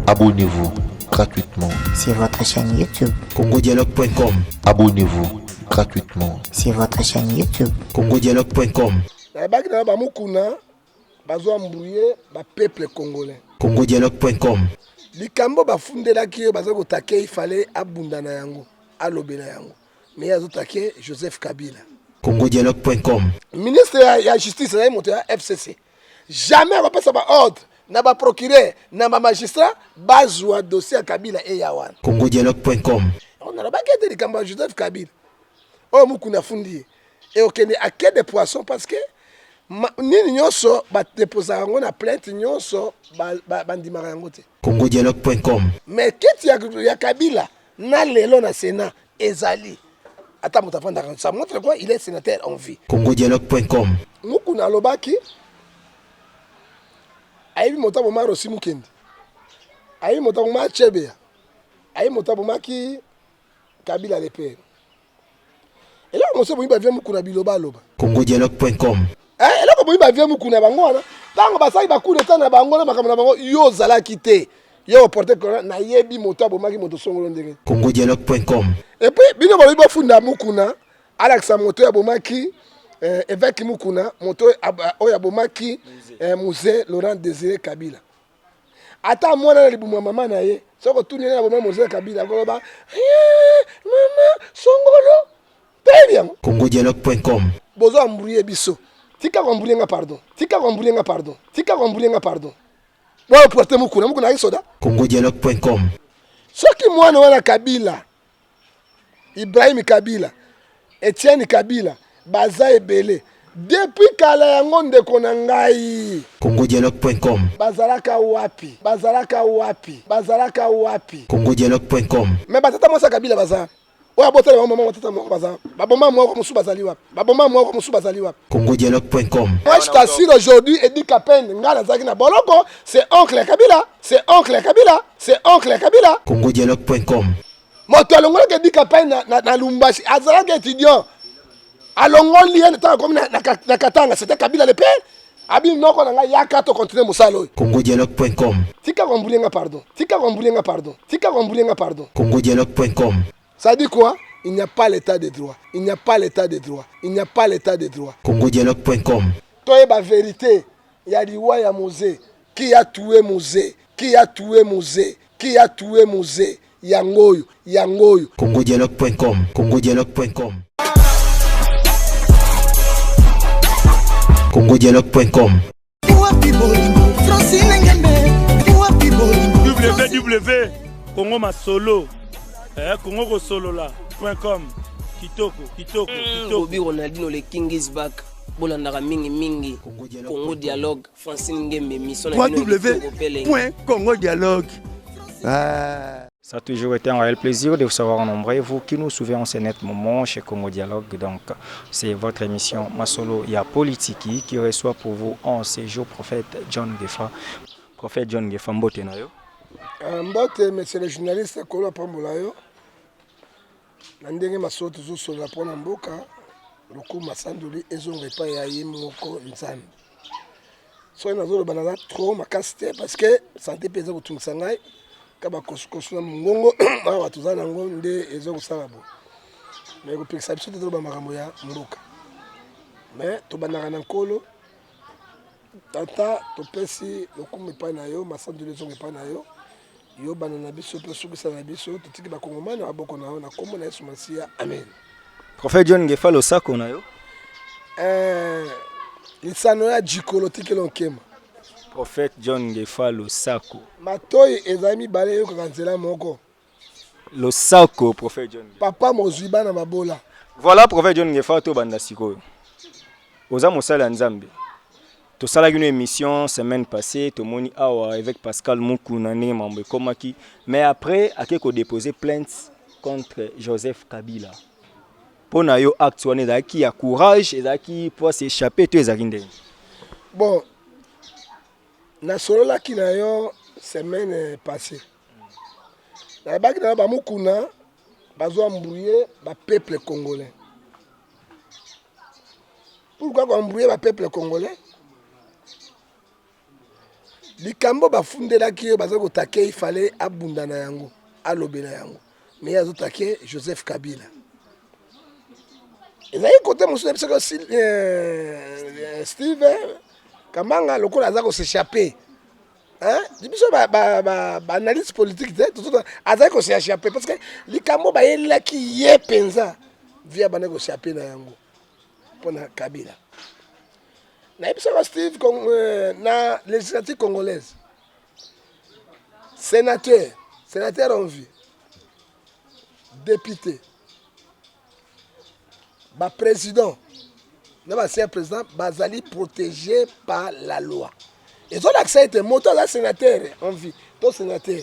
Abonnez-vous gratuitement sur votre chaîne YouTube. congodialogue.com. Abonnez-vous gratuitement sur votre chaîne YouTube. congodialogue.com. Nayebaki na bamukuna bazo embrouiller ba peuple congolais. congodialogue.com. Likambo bafundelaki ye baza kotake, il fallait abunda na yango, alobela yango, mais ye azotake Joseph Kabila. congodialogue.com. Ministre ya justice azali moto ya FCC, jamais akopesa ba ordre na ba procureur na ba magistrat bazwa dossier ya Kabila eya wana. congodialogue.com. Nalobaki ete likambo ya Joseph Kabila oyo Mukuna afundi ye ekokende ake de poisson, parce que nini nyonso badeposaka yango na plainte nyonso bandimaka yango te. congodialogue.com. Mais kiti ya Kabila na lelo na Sénat ezali ata moto afandaka, ça montre quoi? Il est sénateur en vie. congodialogue.com. Mukuna alobaki ayebi moto aboma Rossy Mukendi, ayebi moto aboma Chebeya, ayebi moto abomaki Kabila le père. Eloko mosusu boyi bavie Mukuna biloba aloba. congodialogue.com. Eloko boyi bavie Mukuna bango wana ntango basali ba coup d'état na bango na makambo na bango, yo ozalaki te, yo oporte corona. Nayebi moto abomaki moto songolo ndenge. congodialogue.com. Et puis bino balobi bofunda Mukuna alakisa moto oyo abomaki évêque Mukuna, moto oyo abomaki Mzee Laurent Désiré Kabila. Ata mwana na libumu ya mama na ye, soki otuni ye aboma Mzee Kabila, akoloba mama songolo toyebi yango. congodialogue.com. Bozo embrouiller biso, tika koembrouiller nga pardon, tika koembrouiller nga pardon, tika koembrouiller nga pardon. Boyo porte Mukuna, Mukuna ayaki soda. congodialogue.com. Soki mwana wana Kabila, Ibrahim Kabila, Etienne Kabila, baza ebele depuis kala yango ndeko na ngai. congodialogue.com. Bazalaka wapi? Bazalaka wapi? Bazalaka wapi? congodialogue.com. Mais batata mwasi ya Kabila baza oyo abotala bango mama batata moko baza baboma moko mosusu bazali wapi? Baboma moko mosusu bazali wapi? congodialogue.com. Moi je t'assure aujourd'hui, Eddy Kapend, ngai nazalaki na boloko, c'est oncle ya Kabila, c'est oncle ya Kabila, c'est oncle ya Kabila. congodialogue.com. Moto alongolaki Eddy Kapend na Lubumbashi, azalaki étudiant, alongoli ye ntango akomi na Katanga, c'était Kabila le père. Abi noko na ngai, yaka to continue mosala oyo. congodialogue.com. Tika koembrouiller nga pardon, tika koembrouiller nga pardon, tika koembrouiller nga pardon. congodialogue.com. Ça dit quoi? Il n'y a pas l'état de droit, il n'y a pas l'état de droit, il n'y a pas l'état de droit. congodialogue.com. Toyeba vérité ya liwa ya Mzee. Qui a tué Mzee? Qui a tué Mzee? Qui a tué Mzee? Yango oyo, yango oyo. congodialogue.com. congodialogue.com. congodialogue.com. Wapi bolingo Francine Ngembe, wapi bolingo? Www Congo Masolo, Congo kosolola.com. Kitoko, kitoko, kitoko. Bobi Ronaldinho, le king is back. Bolandaka mingi mingi Congo Dialogue, Francine Ngembe, mission na bino ya kitoko pe elengi. www.congodialogue. Ça a toujours été un réel plaisir de vous savoir nombreux, vous qui nous suivez en ce net moment chez Congo Dialogue. Donc, c'est votre émission Masolo Ya Politiki qui reçoit pour vous en ces jours prophète John Ngefa. Prophète John Ngefa, mbote na yo. Mbote, monsieur le journaliste, kolo apambola yo. Na ndenge masolo tozosolola mpona mboka, lokumu masandoli ezonga epai ya ye moko Nzambe. Soki nazoloba naza trop makasi te, parce que santé mpe eza kotungisa ngai ka bakosukosu na mongongo awa toza nango nde eza kosala boye, mais kopekisa biso te toloba makambo ya mboka. Mais tobandaka na Nkolo Tata, topesi lokumu epai na yo, masandoli ezonga epai na yo, yo banda na biso mpe osukisa na biso. Totiki bakongomani na maboko na yo na nkombo na Yesu Masiya, amen. Prophète John Ngefa, losako na yo. Lisano ya jikolo tikelo nkema. Prophète John Ngefa, losako. Matoi ezali mibale eyokaka nzela moko. Losako, prophète John Ngefa. Papa mozwi bana mabola. Voilà, prophète John Ngefa, tobanda sikoyo. Oza mosali ya Nzambe. Tosalaki no émission semaine passée, tomoni awa évêque Pascal Mukuna ndenge mambo ekomaki, mais après ake kodéposer plainte contre Joseph Kabila. Mpo na yo, acte wana ezalaki ya courage, ezalaki po s'échapper to ezalaki ndenge? Bon, nasololaki na yo semaine passée, nayebaki na yo bamukuna bazo embrouiller bapeuple congolais. Pourquoi koembrouiller bapeuple congolais? Likambo bafundelaki ye, baza kotake, il fallait abunda na yango, alobela yango, mais ye azotake Joseph Kabila. Ezali kote mosusu na biso Steve Kamanga lokola aza kos'échapper, hein? Biso baanalyste politique te, azali kos'échapper parce que likambo bayelelaki ye mpenza via banda kos'échapper na yango mpona Kabila. Nayebisaka Steve, na législative congolaise, sénateur, sénateur en vie, député, baprésident na baancien président bazali protégé par la loi. Ezolakisa ete moto aza sénateur en vie to sénateur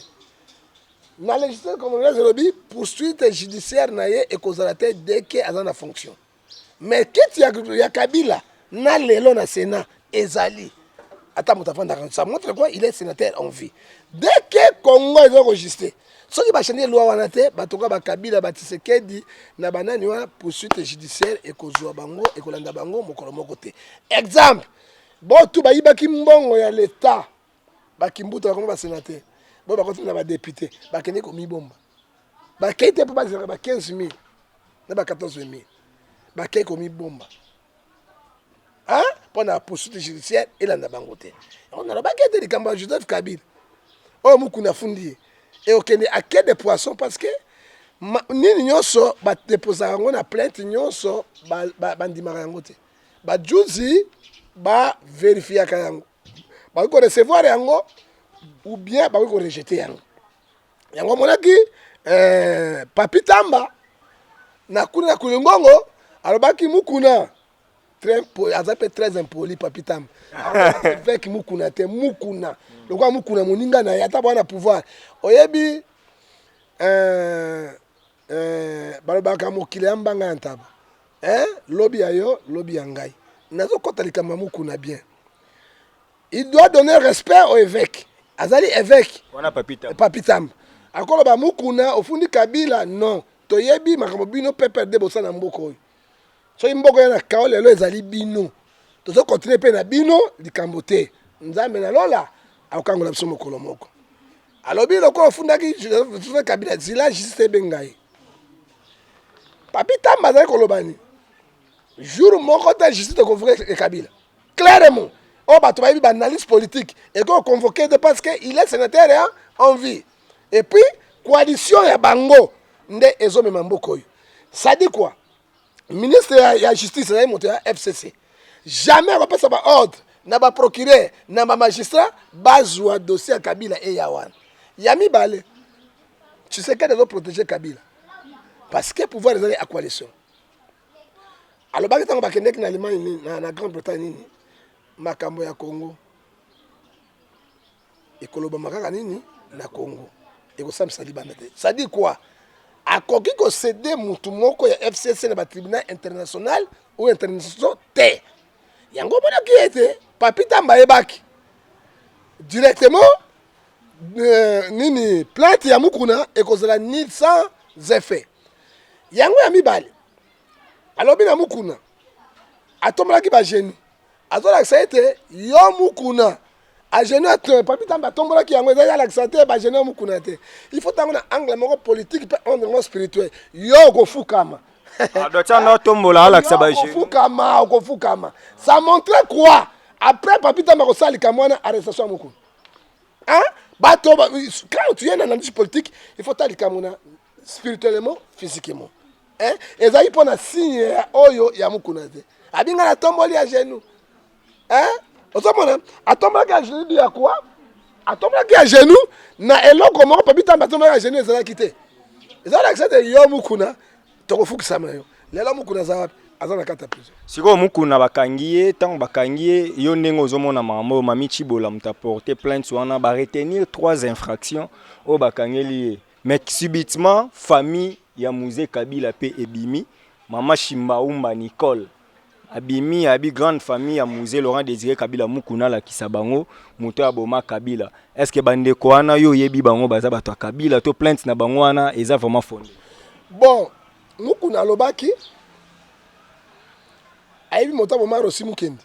na législature congolaise, elobi poursuite judiciaire na ye ekozala te dès que aza na fonction. Mais kiti ya Kabila na lelo na Sénat ezali ata moto afandaka. Ça montre quoi? Il est sénateur en vie. Dès que Congo eza enregistré, soki bachange loi wana te, bato kaka bakabila, batisekedi na banani wana, poursuite judiciaire ekozwa bango, ekolanda bango mokolo moko te. Exemple, botu bayibaki mbongo ya leta, bakimbuta, bakomi basénateur, bo bakoti na badéputé, bakende komibomba. Bakei te mpo bazalaka ba 15 000 na ba 14 000, bakei komibomba mpo na poursuite judiciaire elanda bango te. Yango nalobaki ete likambo ya Joseph Kabila oyo Mukuna afundi ye ekokende à queue de poisson, parce que nini nyonso badeposaka yango na plainte nyonso, bandimaka yango te. Bajuzi baverifiaka yango, bakoki korecevoir yango ou bien bakoki korejeter yango. Yango omonaki Papi Tamba na kuna na Kulingongo alobaki Mukuna très aza mpe très impoli. Papi Tamba évêque Mukuna te, Mukuna lokola Mukuna moninga na ye ata bwana pouvoir. Oyebi, balobaka mokili ya mbanga ya ntaba, eh? Lobi ya yo, lobi ya ngai. Nazokɔta likambo ya Mukuna bien. Il doit donner respect au évêque, azali évêque. Wana Papi Tamba. Papi Tamba akoloba Mukuna ofundi Kabila, non, toyebi makambo bino PPRD bosala na mboka oyo. Soki mboka oyo na kao lelo ezali bino, tozokontinue mpe na bino likambo te. Nzambe na lola akokangola biso mokolo moko. Alobi lokola ofundaki Joseph Kabila, zila justice ebenga ye. Papi Tamba azali koloba nini? Jour moko te justice econvoke Kabila clairement. Oyo bato bayebi baanalyse politique, ekoki convoquer te parce que il est sénateur ya en vie et puis coalition ya bango nde ezomema mboka oyo. Ça dit quoi? Ministre ya justice azali moto ya FCC, jamais akopesa baordre na baprocureur na bamagistrat bazwa dossier ya Kabila eya wana. Ya mibale, Tshisekedi azoprotege Kabila parce que pouvoir ezali ya coalition. Alobaki ntango bakendeki na Allemagne nini, na Grande Bretagne nini, makambo ya Congo ekolobama kaka nini na Congo, ekosambisa libanda te. Ça dit quoi? Akoki kocéder mutu moko ya FCC na batribunal international ou international te. Yango omonaki ete Papi Tamba ayebaki directement nini, plainte ya Mukuna ekozala nil, sans effet. Yango ya mibale, alobi na Mukuna, atombolaki bagenoux, azolakisa ete yo Mukuna agenoux. Papi Tamba atombolaki yango, ezali alakisa te bagenoux ya Mukuna te. Il faut ntango na angle moko politique mpe angle moko spirituel, yo okofukama. Tia otombola, alakisa bagenoux. Okofukama, okofukama. Ça montre quoi? Après Papi Tamba kosala likambo wana, arrestation ya Mukuna, hein? Bato, quand tu es na analyse politique, il faut tala likambo na spirituellement, physiquement, hein? Ezali mpo na signe ya oyo ya Mukuna te. Abinga na tomboli ya genou, hein? Ozomona atombolaki ya genou ya quoi? Atombolaki ya genou na eloko moko. Papi Tamba atombolaki ya genou, ezalaki te, ezalakisa te yo Mukuna tokofukisama na yo. Lelo Mukuna aza wapi? Aza na kati ya prison. Sikoyo Mukuna bakangi ye. Ntango bakangi ye, yo ndenge ozomona makambo oyo, Mami Chibola moto aporte plainte wana, baretenir trois infractions oyo bakangeli ye. Mais subitement famille ya Mzee Kabila mpe ebimi. Mama Shimbaumba Nicole abimi, abi grande famille ya Mzee Laurent Désiré Kabila, Mukuna alakisa bango moto oyo aboma Kabila. Est ce que bandeko wana, yo oyebi bango, baza bato ya Kabila to plainte na bango wana eza vraiment fondé? Bon, Mukuna alobaki ayebi moto aboma Rossy Mukendi,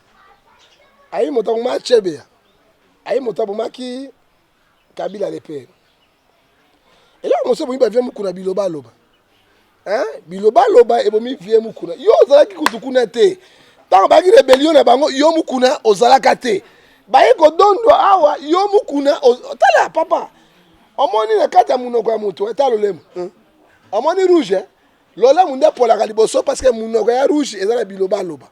ayebi moto aboma Chebeya. Aye moto abomaki Kabila le père. Eloko mosusu ebomi ba vieux Mukuna biloba loba. Hein? Biloba loba ebomi vieux Mukuna. Yo ozalaki kutu kuna te. Tango bayaki rebellion na bango yo Mukuna ozalaka te. Baye kodondwa awa yo Mukuna tala papa. Omoni na kati ya munoko ya moto ata lolemo. Omoni rouge eh? Lolemo nde epolaka liboso parce que munoko ya rouge eza na biloba loba.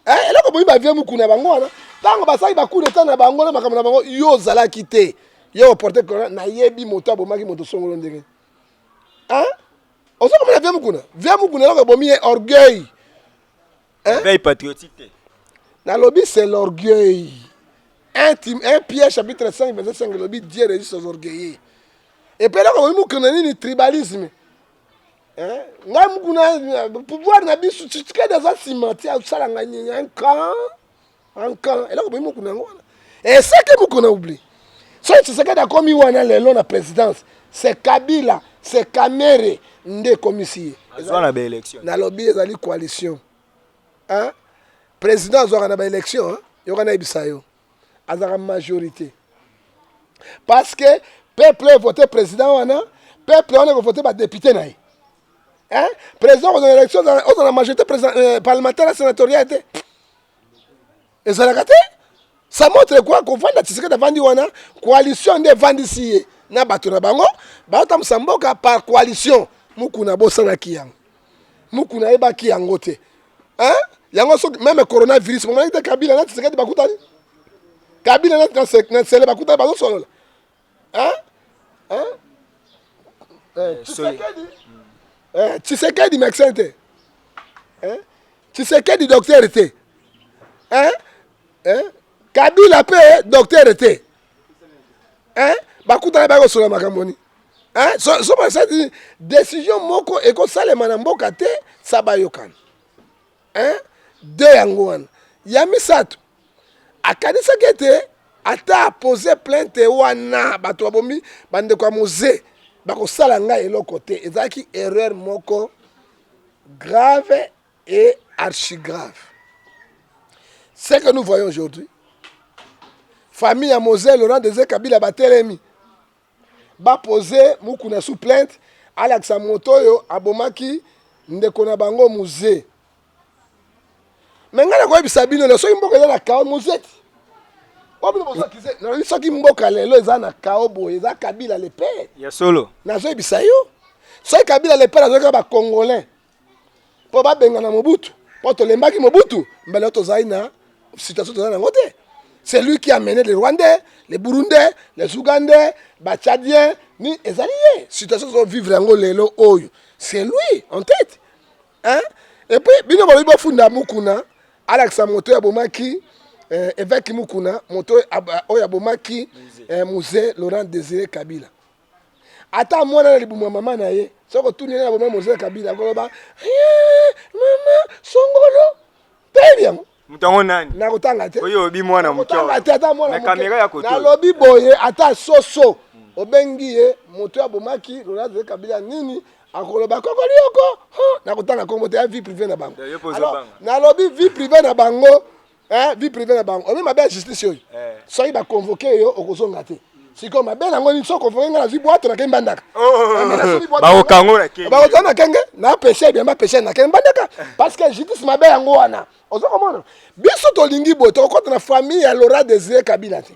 Eh, eloko boyi ba vieux Mukuna bango wana ntango basali ba coup d'état na bango na makambo na bango yo ozalaki te yo oporte corona nayebi moto abomaki moto songolo ndenge hein ozo komona vieux Mukuna vieux Mukuna eloko ebomi ye orgueil hein Veille patriotique te nalobi c'est l'orgueil 1 Pierre chapitre 5 verset 5 elobi Dieu résiste aux orgueilleux et puis eloko bomi Mukuna nini tribalisme Eh, ngai mukuna eh, pouvoir na biso tshisekedi aza nsima ti asala ngai nini un camp un camp eloko boyi mukuna yango wana eseke mukuna oublie soki tshisekedi akomi wana lelo na présidence c'est kabila c'est kamere nde ekomisi ye azwa na baélection nalobi ezali coalition hein? président azwaka na baélection yoka nayebisa yo azalaka majorité parce que peuple evote président wana peuple wana ekovote badepute na ye hein? président kozala élection ozala majorité euh, parlementaire na sénatoriale te ezalaka te ça montre quoi kovanda tshisekedi avandi wana coalition nde evandisi ye na bato na bango baotambusa mboka par coalition mukuna abosanaki yango mukuna ayebaki yango te hein? yango soki meme coronavirus bomonaki te kabila na tshisekedi bakutani kabila na nsele bakutani bazosolola hein? Hein? Eh, tshisekedi eh, tshisekedi médecin te hein? tshisekedi docteur te hein? Hein? kabila mpe docteur te hein? Bakutana bakosolola makambo nini hein? So, so basali décision moko ekosalema na mboka te sa bayokana hein? De yango wana ya misato akanisaki ete ata apose plainte wana bato babomi bandeko ya moze bakosala ngai eloko te. Ezalaki erreur moko grave et archi grave. Ce que nous voyons aujourd'hui, famille ya Mose Laurent Désiré Kabila batelemi bapose Mukuna sous plainte alakisa moto oyo abomaki ndeko na bango Muze. Me ngai nakoyebisa bino lelo soki mboka eza na kao Muze ti oyo bino bozokize nalobi soki mboka lelo eza na kao boye eza Kabila le père ya solo. Nazoyebisa yo soki Kabila le père azalaki ba Congolais mpo babengana Mobutu mpo tolembaki Mobutu mbele oyo tozali na situation tozali nango te. C'est lui qui a mené les Rwandais, les Burundais, les Ougandais, ba Tchadiens, ni ezali ye. Situation tozo vivre yango lelo oyo. C'est lui en tête. Hein? Et puis bino balobi bofunda Mukuna, alakisa moto oyo abomaki eh, évêque Mukuna, moto oyo abomaki eh, Mzee Laurent Désiré Kabila. Ata mwana na libumu ya mama na ye, soki otuni ye aboma Mzee Kabila, akoloba mama songolo toyebi yango. Moto yango nani? Nakotanga te. Oyo oyebi mwana moke. Nakotanga te ata mwana moke. Kamera ya koto. Nalobi boye ata soso obengi ye moto abomaki Laurent Désiré Kabila nini akoloba kokolioko. Nakotanga kombo te ya vie privée na bango. Alors nalobi vie privée na bango. Hein, vie privée na bango. Omi mabe ya justice oyo. Eh. Soki ba convoquer yo okozonga te. Sikoyo mabe nango nini soki convoquer nga nazwi boîte na kenge mbandaka. Oh. Bakokango na kenge. Bakokango na kenge na pêcher bien ba pêcher na kenge mbandaka parce que justice mabe yango wana. Ozo komona? Biso tolingi boye tokokota na famille ya Laurent Désiré Kabila te.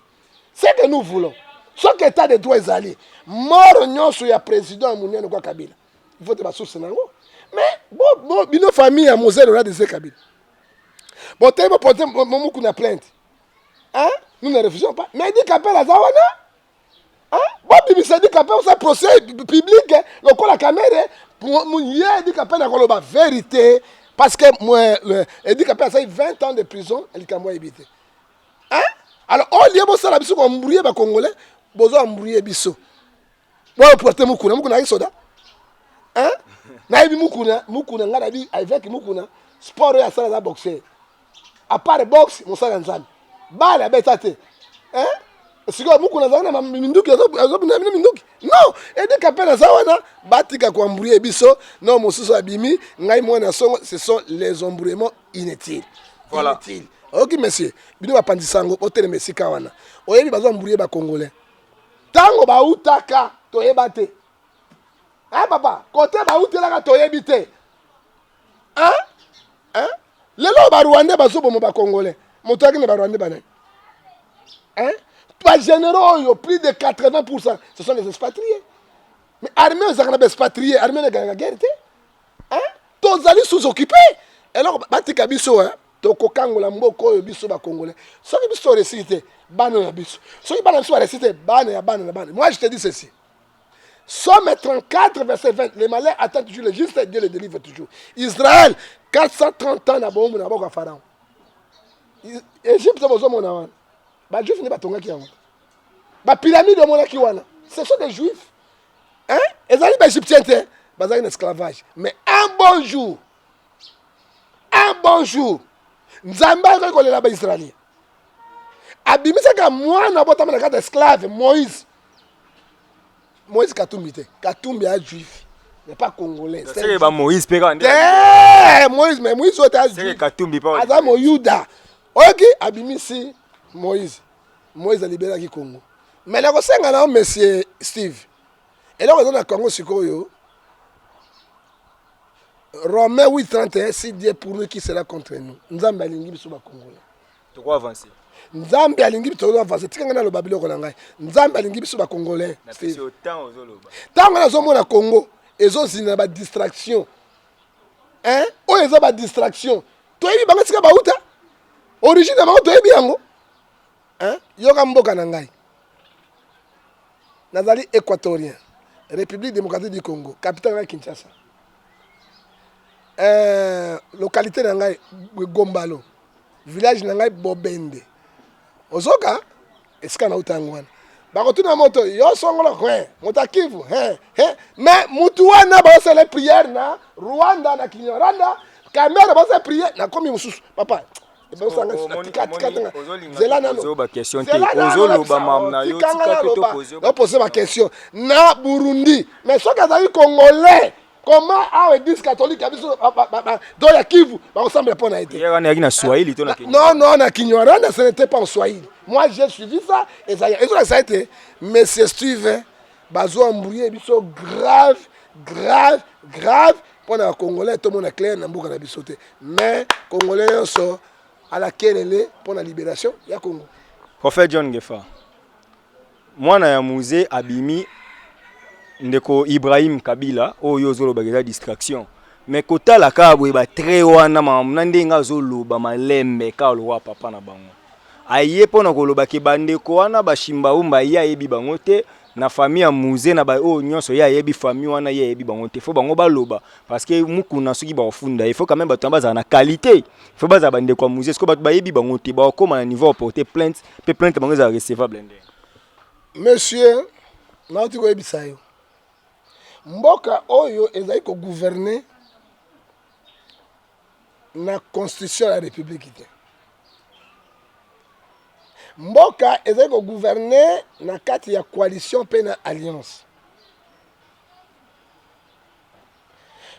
Ce que nous voulons. Soki état de droit ezali, mort nyonso ya président ya monene kwa Kabila. Il faut te ba source nango. Mais bo, bo bino famille ya Mzee Laurent Désiré Kabila. Bon, te bo porter Mukuna plainte. Hein? Nous ne refusons pas. Mais dit Kapel aza wana. Hein? Bo bimisa dit Kapel ça procès public lokola Kamere ye dit Kapel akoloba vérité parce que moi Eddy Kapel asali 20 ans de prison likambo ayebi te. Hein? Alors au lieu bosala biso ko embrouiller ba congolais, bozo embrouiller biso. Bo porter Mukuna, Mukuna ayi soda. Hein? Nayebi Mukuna, Mukuna nga nayebi avec Mukuna sport oyo asala za boxer. À part boxe mosala nzambe. Bale abeta te. Hein? Sikoyo Mukuna azalaki na minduki azobina bino minduki. Non, Eddy Kapel aza wana batika ko embrouiller biso. Non, mosusu abimi ngai mwana songo, ce sont les embrouillements inutiles. Voilà. Inutiles. Oyoki monsieur, bino bapanzi sango botelema esika wana. Oyebi bazo embrouiller ba congolais. Tango bautaka toyeba te. Hein papa, kote bautelaka toyebi te. Hein? Hein? Lelo ba Rwandais bazoboma ba congolais. Moto ayaki na ba Rwandais banani? Hein? Ba généraux oyo plus de 80% ce sont des expatriés. Mais armée ezalaka na ba expatriés, armée na guerre te. Hein? Tozali sous occupé. Eloko batika biso hein? Tokokangola mboka oyo biso ba congolais. Soki biso to réussir te, bana na biso. Soki bana biso ba réussir te, bana ya bana na bana. Moi je te dis ceci. Somme 34 verset 20, le malheur attend toujours le juste, Dieu le délivre toujours. Israël 430 ans na bombu na boka Pharaon. Égypte bozomona wana. Ba juifs nde batongaki yango. Ba pyramide omonaki wana. Ce sont des juifs. Hein? Ezali ba égyptiens te, bazalaki na esclavage. Mais un bon jour, un bon jour, Nzambe akoki kolela ba Israéliens. Abimisaka mwana abotama na kati ya esclave Moïse. Moïse Katumbi te. Katumbi a juif. Mais pas congolais. C'est ba Moïse pe kaka nde. Moïse mais Moïse oyo te a juif. Katumbi pa. Aza moyuda. Oyoki abimisi Moïse. Moïse alibelaki Congo. Mais nakosenga na yo monsieur Steve. Eloko eza na Congo sikoyo Romains 8 31 si Dieu pour nous qui sera contre nous. Nzambe alingi biso ba Congolais. Toko avancer. Nzambe alingi biso toko avancer. Tika ngai naloba biloko na ngai. Nzambe alingi biso ba Congolais. Ntango nazomona Congo ezozinda na ba distraction. Hein? Oyo eza ba distraction. Toyebi bango esika bauta. Origine na bango toyebi yango. Hein? Yoka mboka na ngai. Nazali équatorien. République démocratique du Congo, capitale na Kinshasa. Euh, localité na ngai Gombalo. Village na ngai Bobende. Ozoka esika nauta yango wana. Bakotuna moto yo songolo he moto ya Kivu he he mais mutu wana bazosala prière na Rwanda na Kinyarwanda Kamere bazosala prière na komi mosusu papa zela nanoozoloba mam na yo opose baquestion na burundi mais soki azali congolais comment awa église catholique ya biso do ya kivu bakosambela mpo na ye te na swahili to na non non na kinyarwanda ce n'était pas en swahili moi j'ai suivi ça ezali ezolakisa ete monsieur steve bazo embrouiller biso grave grave grave mpo na bacongolais tomona claire na mboka na biso te mais congolais nyonso alakelele mpo na libération ya congo. Prophète John Ngefa, mwana ya Muze abimi ndeko Ibrahim Kabila oyo ozolobaka eza distraction mais kotala kaka boye ba trait wana makambo na ndenge azoloba malembe kaka lokola papa na bango aye mpo na koloba ke bandeko wana bashimbaumba ye ayebi bango te na famille ya Muze na ba oyo nyonso ye ayebi famille wana ye ayebi bango te faut bango baloba parce que Mukuna soki bakofunda ye faut quand même bato wana bazala na qualité faut bazala bandeko ya Muze soki bato bayebi bango te bakokoma na niveau ya porter plainte mpe plainte bango ezala recevable nde. Monsieur, nauti koyebisa yo mboka oyo ezali kogouverne na constitution ya république te mboka ezali kogouverne na kati ya coalition mpe na alliance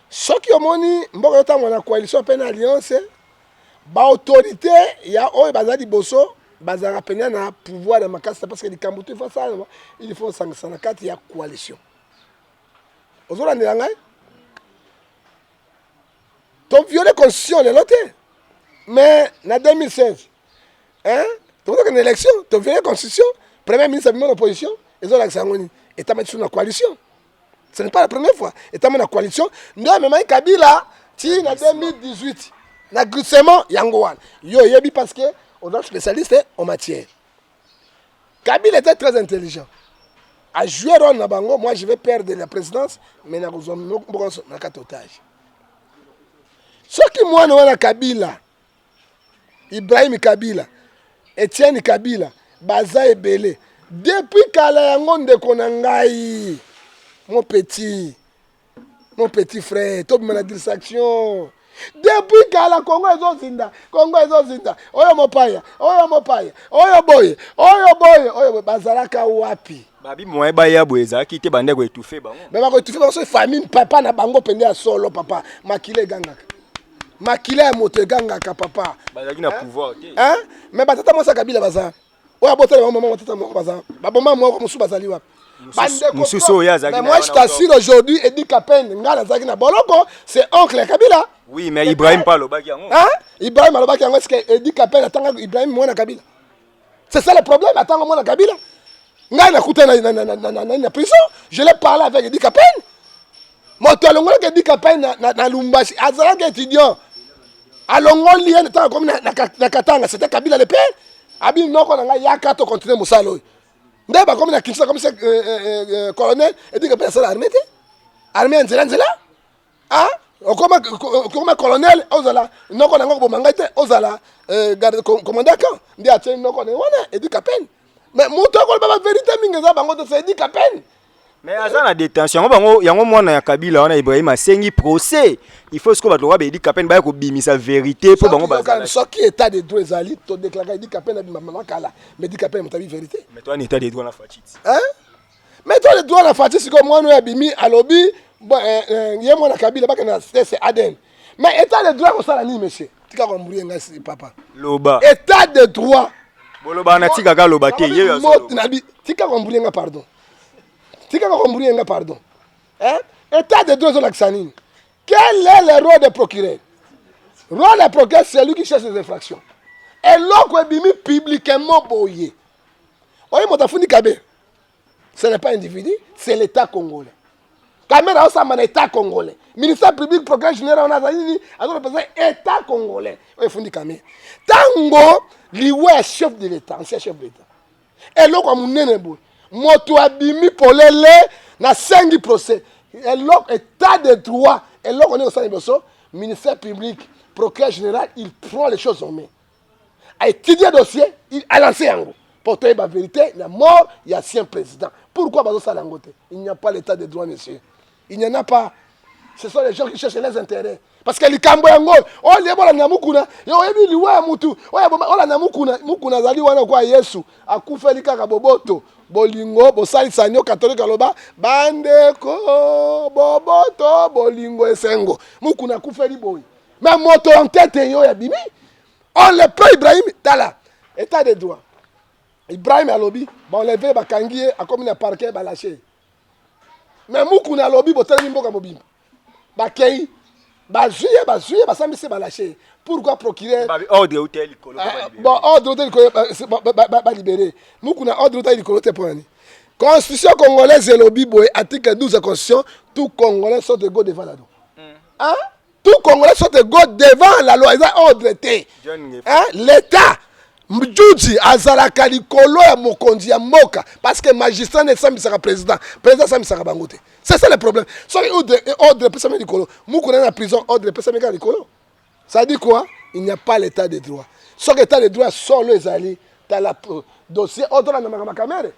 soki omoni mboka ezotambola na coalition mpe na alliance baautorité ya oyo baza liboso bazalaka mpenza na pouvoir ya makasi parce que likambo to ifo asalama il faut osangisa na kati ya coalition ozolandela ngai To violer constitution lelo te. Mais na 2016, hein, tokokende na élection, to violer constitution, premier ministre abima na opposition, ezolakisa yango nini? Etamaki sur na coalition. Ce n'est pas la première fois. Etamaki na coalition, nde amemaki Kabila ti na 2018 na glissement yango wana. Yo oyebi parce que oza spécialiste en matière. Kabila était très intelligent. A jouer rôle na bango, moi je vais perdre la présidence, mais na kozwa mboka nyonso na kati otage. Soki mwana wana Kabila, Ibrahim Kabila, Etienne Kabila, baza ebele. Depuis kala yango ndeko na ngai, mon petit, mon petit frère tobima na distraction depuis kala kongo ezozinda kongo ezozinda oyo mopaya oyo mopaya oyo boye oyo boye oyo boye bazalaka wapi babi moyen baya boye ezalaki te bande koetufe bango me bakoetufe bango soki famille papa na bango mpenza ya solo papa makila egangaka. Makila ya moto egangaka papa. Bazalaki na pouvoir te. Hein? Mais batata mwasi ya Kabila baza. Oyo abotala bango mama tata moko baza. Baboma moko mosusu bazali wapi? Bandeko. Mosusu oyo azalaki. Mais moi je t'assure aujourd'hui Eddy Kapend nga nazalaki na boloko, c'est oncle ya Kabila. Oui, mais Ibrahim pa alobaki yango. Hein? Ibrahim alobaki yango, est-ce que Eddy Kapend atanga Ibrahim mwana Kabila? C'est ça le problème, atanga mwana Kabila. Ngai nakuta na, na, na, na, na, na, na prison, je l'ai parlé avec Eddy Kapend. Moto alongolaki Eddy Kapend na, na, na Lumbashi, azalaki étudiant. Alongoli ye ntango akomi na, na, na Katanga, c'était Kabila le père. Abi noko na ngai yaka to continuer mosala oyo. Nde bakomi na Kinshasa comme c'est euh, euh, euh, colonel Eddy Kapend asala armée te. Armée ya nzela nzela. Ah, okoma okoma colonel ozala noko na ngai koboma ngai te ozala euh, garde commandant camp nde atie noko na ye wana Eddy Kapend. Mais moto akoloba ba vérité mingi eza bango te, c'est Eddy Kapend. Mais aza na détention yango bango yango mwana ya Kabila wana Ibrahim asengi procès. Il faut sikoyo bato lokola ba Eddy Kapend baya kobimisa vérité mpo bango bazala. Soki état de droit ezali to déclaraka Eddy Kapend abima mama kala, mais Eddy Kapend moto abi vérité. Mais toi ni état de droit na Fatshi. Hein? Mais toi le droit na Fatshi sikoyo mwana oyo abimi alobi bon, eh, eh, ye mwana Kabila bakende na test ADN. Mais état de droit kosala nini monsieur? Tika kombrouiller ngai si papa. Loba. État de droit. Boloba na tika ka loba te ye yo. Nabi tika kombrouiller ngai pardon. Tika kombrouiller ngai pardon. Hein? État de droit ezolakisa nini? Quel est le rôle des procureurs? Rôle des procureurs, c'est lui qui cherche les infractions. Eloko ebimi publiquement boye. Oye moto afundi Kabe. Ce n'est pas individu, c'est l'État congolais. Kamera osamba na État congolais. Ministère public, procureur général, on a nini, azo représenter État congolais. Oye fundi Kamera. Tango liwa ya chef de l'État, ancien chef de l'État. Eloko ya monene boye. Moto abimi polele na sengi procès. Eloko état de droit, eloko nini osala liboso, ministère public, procureur général, il prend les choses en main. A étudié dossier, il a lancé yango. Pour toyeba vérité, la mort ya ancien président. Pourquoi bazosala yango te? Il n'y a pas l'état de droit, monsieur. Il n'y en a pas. Ce sont les gens qui cherchent les intérêts. Parce que likambo yango, oyo liebola na mukuna, yo oyebi liwa ya mutu, oyo aboma, oyo na mukuna, mukuna azali wana kwa Yesu, akufeli kaka boboto, bolingo, bosalisa nyo katolika aloba, bandeko, boboto, bolingo esengo. Mukuna akufeli boye. Mais moto en tête yo ya bimi, on le prend Ibrahim, tala, état de droit. Ibrahim alobi, ba enlever bakangi ye, akomi na parquet ba lâcher. Mais mukuna alobi botelemi mboka mobimba. Bakei, bazwi ye, bazwi ye, basambisi ye, balâcher ye. Pourquoi procureur Babi ordre euta likolo Ah, bon ordre euta likolo ba libérer. Mukuna ordre euta likolo te pona nini? Constitution congolaise elobi boye article 12 ya constitution, tout congolais sont égaux devant la loi. Hein? Tout congolais sont égaux devant la loi. Eza ordre te. Hein? L'État Mjuji azalaka likolo ya mokonzi ya mboka parce que magistrat nde esambisaka président, président asambisaka bango te. C'est ça le problème. Soki ordre ordre epesami likolo, mukuna na prison ordre epesami kaka likolo. Ça dit quoi? Il n'y a pas l'état de droit. Soki état de droit solo ezali tala dossier oyo tolanda makambo ya Kamere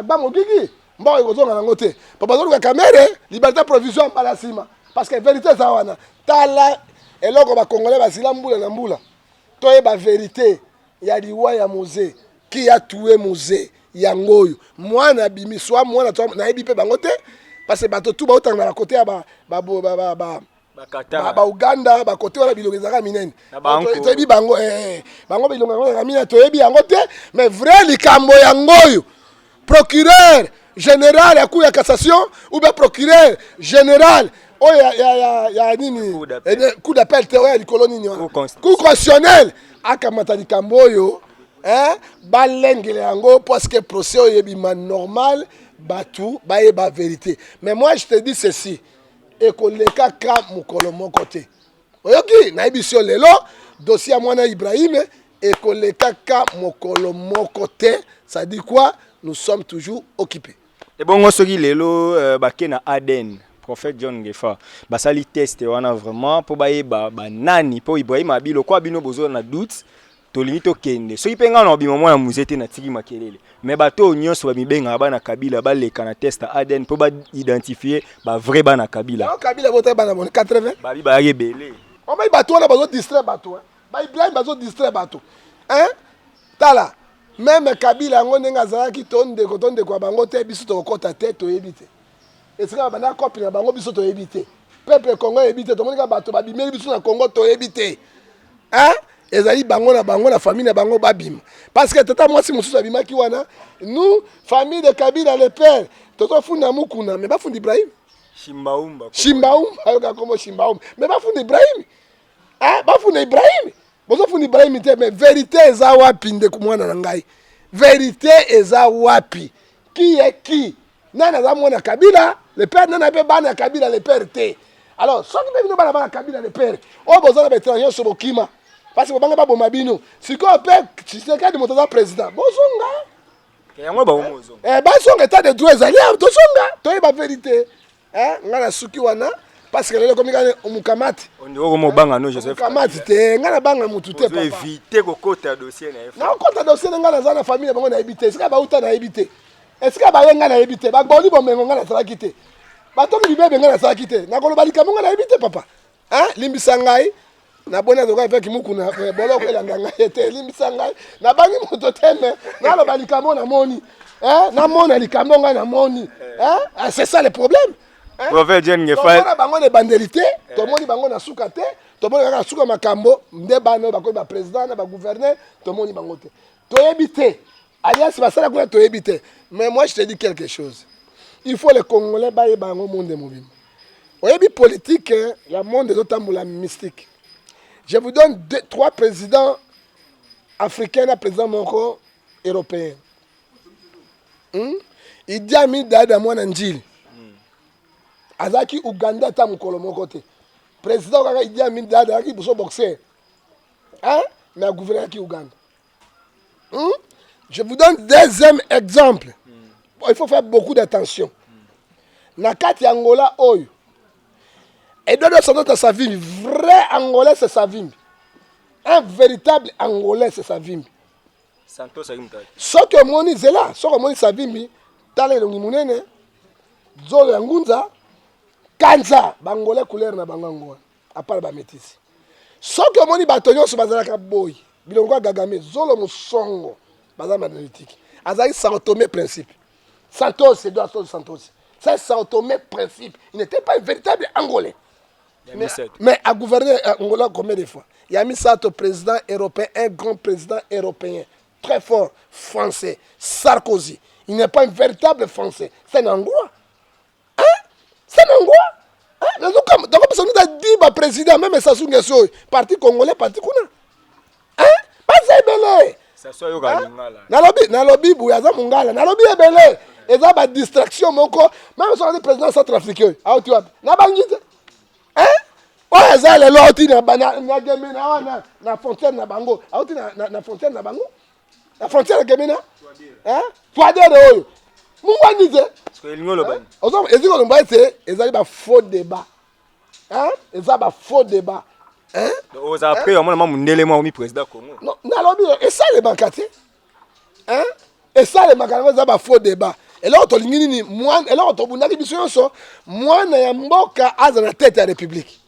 ba mogigi mbongo ekozonga nango te po bazoluka Kamere liberté provisoire mbala nsima parce que vérité eza wana. Tala eloko ba congolais basila mbula na mbula toyeba vérité ya liwa ya Mzee, qui a tué Mzee yango oyo mwana abimi soit mwana to nayebi mpe bango te parce que bato tu baotanga na bakote ya ba, ba, ba, ba, ba, Bakatanga. Ba Uganda bakote wana bilongo ezalaka minene. Na banko. Toyebi bango eh, bango bilongo yango ezalaka minene toyebi yango te mais vrai likambo yango oyo procureur général ya cour ya cassation ou bien procureur général oyo ya, ya, ya, ya nini Cour d'appel. Eh, cour d'appel te oyo ya likolo nini wana Cour constitutionnelle. cour constitutionnelle akamata likambo oyo hein, balengela yango parce que procès oyo ebima normal bato bayeba vérité. Mais moi je te dis ceci, ekoleka ka mokolo moko te. Oyoki nayebisi yo lelo dossier ya mwana Ibrahim ekoleka ka mokolo moko te. Ça dit quoi? Nous sommes toujours occupés. Ebongo soki lelo bake na ADN prophète John Ngefa basali test wana vraiment po bayeba banani po Ibrahim abi lokwa bino bozo na doute tolingi tokende soki mpe ngai na obima mwana musée te natiki makelele mais bato oyo nyonso bamibengaka bana Kabila baleka na test ya ADN mpo baidentifie ba vrai bana Kabila. Yango Kabila botali bana boni 80 babi bayaki ebele. Omai bato wana bazo distraire bato hein. Ba Ibrahim bazo distraire bato hein. Tala meme Kabila yango ndenge azalaki to ndeko to ndeko ya bango te biso tokokota te toyebi te esika babanda kopi na bango biso toyebi te. Peuple Congo eyebi te, tomoni kaka bato babimeli biso na Congo toyebi te. Hein? Ezali bango na bango na famille na bango babima. Parce que tata mwasi mosusu abimaki wana, nous famille de Kabila le père, tozofunda Mukuna, mais bafunda Ibrahim. Shimbaumba. Shimbaumba, yoka kombo Shimbaumba. Mais bafunda Ibrahim. Hein? Bafunda Ibrahim. Bozofunda Ibrahim te, mais vérité eza wapi ndeko mwana na ngai? Vérité eza wapi? Qui est qui? Nani aza mwana Kabila le père, nani ape bana ya Kabila le père te? Alors soki mpe bino bana bana Kabila le père oyo boza na baétranger nyonso bokima parce que bobanga baboma bino. Sikoyo mpe Tshisekedi moto aza président, bozonga yango bango eh, bazonga. État de droit ezali, tozonga toyeba vérité. Eh, ngai nasuki wana parce que lelo ekomi kaka omukamati. Ondiko no Joseph. Omukamati te, ngai nabanga mutu te papa. Éviter kokota dossier na ye. Nakokota dossier na ngai, naza na famille na bango nayebi te, esika bauta nayebi te, esika baye ngai nayebi te, baboli bomengo ngai nasalaki te, batongi bibebe ngai nasalaki te, nakoloba likambo ngai nayebi te papa. Limbisa ngai, naboni azoka eveke Mukuna boloko elanda ngai te. Limbisa ngai, nabangi moto te, me naloba likambo namoni, namona likambo ngai namoni. C'est ça le problème. Prophète John Ngefa. Tomona bango na ebandeli te, tomoni bango na suka te, tomoni kaka na suka makambo nde bana oyo bakomi baprésident na bagouverneur, tomoni bango te, toyebi te alliance basala kuna, toyebi te. Mais moi je te dis quelque chose, il faut les Congolais bayeba yango, monde mobimba oyebi politique ya monde ezotambola mystique. Je vous donne deux, trois présidents africains na président moko européen, Idi Amin Dada, mwana Njili, azalaki Uganda ata mokolo moko te. Président kaka Idi Amin Dada azalaki liboso boxer, hein? Mais agouvernaki Uganda, Je vous donne deuxième exemple. Bon, il faut faire beaucoup d'attention. Na kati ya Angola oyo, Eduardo Santos Savimbi, vrai Angolais c'est Savimbi. Un véritable Angolais c'est Savimbi. Santos aki mutaki. Soki omoni zela, soki omoni Savimbi, tala elongi monene, zolo ya ngunza, kanza, bangolais couleur na bango yango wana, à part bamétis. Soki omoni bato nyonso bazalaka boye, bilongo ya Kagame, zolo mosongo, baza magnétique. Azalaki Sao Tomé Principe. Santos, Eduardo Santos. C'est Sao Tomé Principe. Il n'était pas un véritable Angolais. Mais a gouverné Angola combien de fois? Il a mis ça au président européen, un grand président européen, très fort, français, Sarkozy. Il n'est pas un véritable Français, c'est un Anglois. Hein? C'est un Anglois. Hein? Donc, parce que nous avons dit, bah, président, même Sassou Nguesso, parti congolais, parti kuna. Hein? Pas ebele. Sassou ayoka lingala. Nalobi, nalobi boye aza mongala, nalobi ebele. Eza ba distraction moko, même soki aza président centrafricain, auti wapi? Nabangi te. Hein? Oyo eza lelo auti na na Gemena wana na frontière na bango, auti na frontière na bango, na frontière ya Gemena, hein? Touadéra oyo mungwandi te. Elingi oloba nini? Ezali koloba ete ezali ba faux débat, hein? Eza ba faux débat, hein? Oza après omona ma mundele mwa omi président Congo. Non, nalobi esalemaka te, hein? Esalemaka yango, eza ba faux débat. Eloko tolingi nini? Eloko tobundaki biso nyonso, mwana ya mboka aza na tete ya république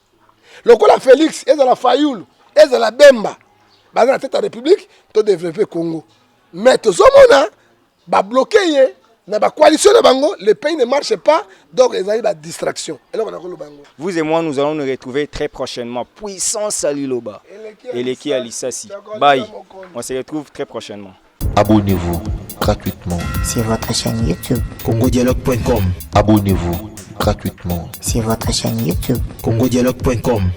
lokola Félix, ezala Fayulu, ezala Bemba, baza na tete ya république, todéveloppe Congo. Mais tozomona babloquer ye na bacoalition na bango, le pays ne marche pas. Donc ezali badistraction, eloko nakoloba yango. Vous et moi, nous allons nous retrouver très prochainement. Puissance à Liloba. Eleki ya Lisasi. Bye. On se retrouve très prochainement. Abonnez-vous gratuitement. Sur votre chaîne YouTube. congodialogue.com. Abonnez-vous gratuitement. Sur votre chaîne YouTube. congodialogue.com.